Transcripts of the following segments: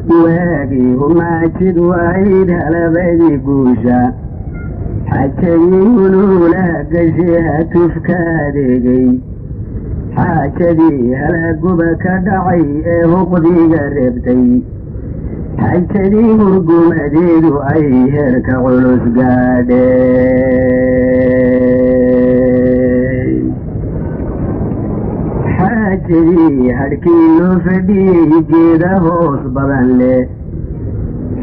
Waagii humaajidu ahayd halabadii guusha, xajadii huluulaha gashay hatufka adeegay, xaajadii halaguba ka dhacay ee huqdiga reebtay, xajadii hurgumadeedu ay heerka culus gaadhay, xaajadii hadhkii loo fadhiyey geeda hoos badan leh,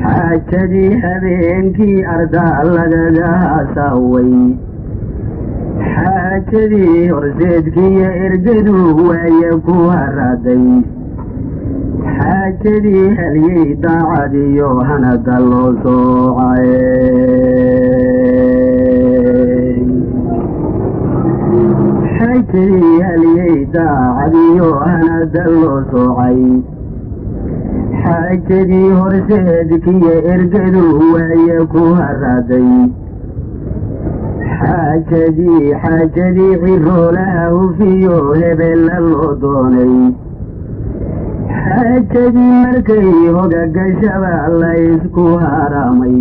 xaajadii habeenkii ardaa lagaga hasaaway, xaajadii horseedkiiyo ergadu waaye ku haraday, xaajadii halyey daacadiyo hanada loo soocay, xaajadii halyey daacadiyo hanada loo soocay, xaajadii horseedkiyo ergadu waaye ku haraday, xaajadii ciroolaha hufiyo hebella loo doonay, xaajadii markay hoga gashaba laysku haramay,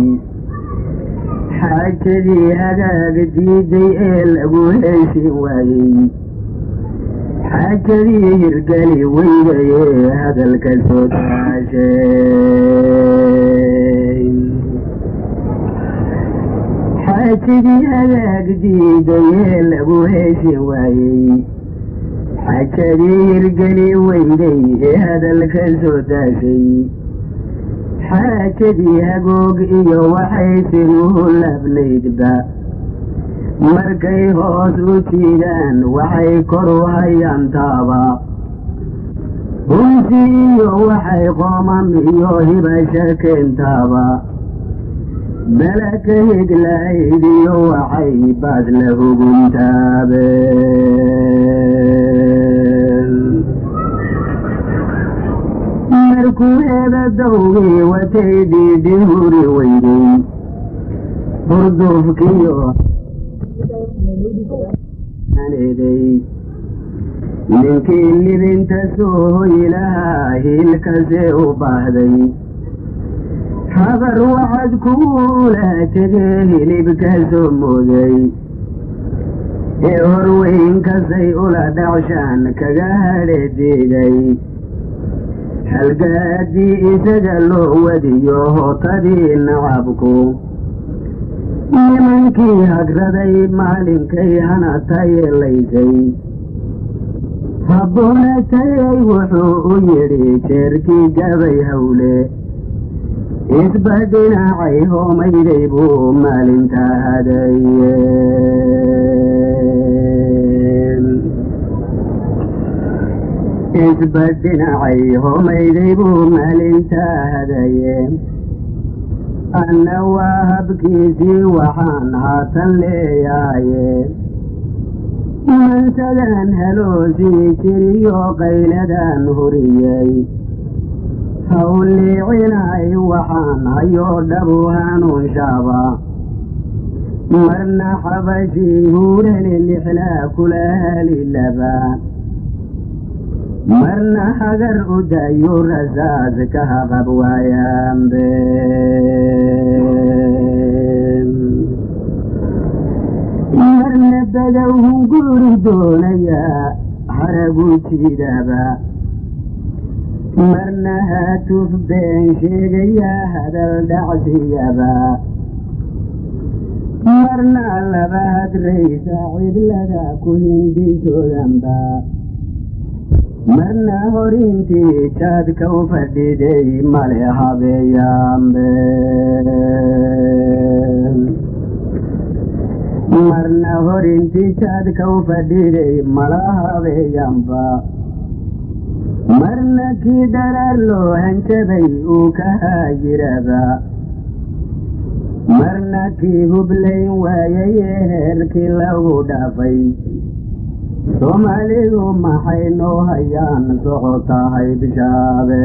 xaajadii hagaag diiday ee lagu heshin waayey, xaajadii hirgeli weyday ee hadalka soo daashay, xaajadii hagaag diiday ee lagu heshin waayey, xaajadii hirgeli weyday ee hadalka soo daashay, xaajadii hagoog iyo waxay sinuhu labnaydba markay hoos u jiidaan waxay kor u hayaan taaba, hunsi iyo waxay qoomam iyo hibasha keentaaba, bala ka higlahayd iyo waxay baad la huguntaabe. Markuu heeda dawgii watay dhiidhi huri weyday hurduufkiyo eeday, ninkii libinta soo hoyi lahaa hiilkasee u baahday, habar waxaad kuula tegee hilibka soo mooday ee horweynkasay ula dhacshaan kaga hadhe diiday, halgaadii isaga loo wadiyo hootadii nacabku, nimankii hagraday maalinkay hana tayeelaysay, habboona tayay wuxuu u yidhi jeerkii gabay hawle, isba dhinacay hoomayday buu maalinta hadaye, isba dhinacay hoomayday buu maalinta hadaye. Anna waa habkiisii waxaan haatan leeyahaye, mansadaan haloosii jiriyo qayladaan huriyey, hawliicinay waxaan hayoo dhabu hanuunshaaba, marna xabashii huurani lixlaa kula halilaba, marna hagar u dayo rasaas ka haqab waayaanbe, marna badowhun guri doonaya haragu jiidaba, marna haatuf been sheegaya hadal dhacsiyaba, marna laba hadraysa cidlada ku hindisoodanba, marna horintii jaadka u fadhiday male habeeyaanbe, marna horintii jaadka u fadhiday mala habeeyaanba, marna kii dharaar loo hanjabay uu ka haayiraba, marna kii hublayn waayay ee heerkii lagu dhaafay. Soomaalidu maxay noo hayaan socotahay bishaabe?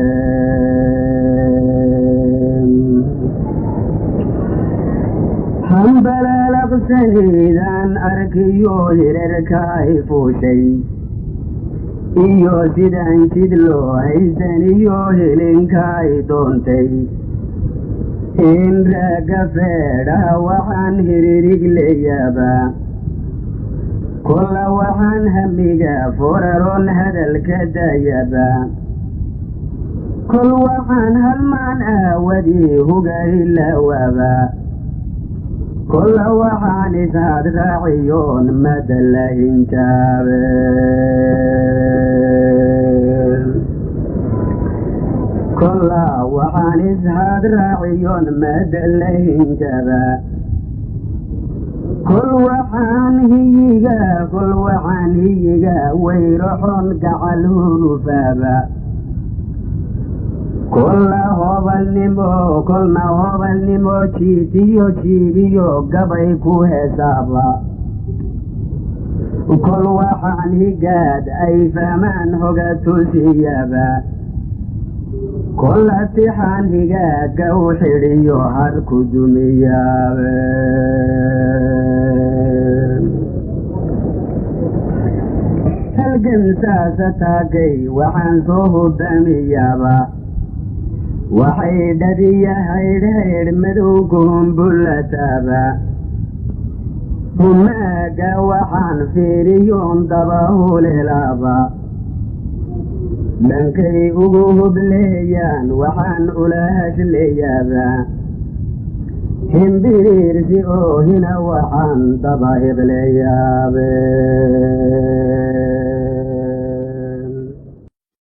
Hambalalaqsaniidaan arkiyo hirarka ay fuushay Iyo sidaan jid loo haysan iyo helinka ay doontay in ragga feedha, waxaan hiririg leeyaaba. Kolla waxaan hamiga foraroon hadalka daayaba, kol waxaan halmaan aawadii hugahilawaaba, kolla waxaan ishaad raaciyoon madala hinjaabe. Kolla waxaan ishaad raaciyoon madala hinjaba, kol waxaan hiyiga, kol waxaan hiyiga wayraxoon gacal hurufaaba, kolla hobalnimo, kolna hobalnimo jiitiyo jiibiyo gabay ku heesaaba, kol waxaan higaad ay fahmaan hoga tusiyaaba, kolla tixaan higaaga u xidhiyo har ku dumiyaabe. Halgan saasa taagay waxaan soo hudamiyaaba, waxay dhadiya haydhhaydh madow kuhumbulataaba, humaaga waxaan fiiriyoon daba huleelaaba, dhankay ugu hubleeyaan waxaan ula hashleeyaaba, himbiriirsi oo hina waxaan daba hiqleeyaabe.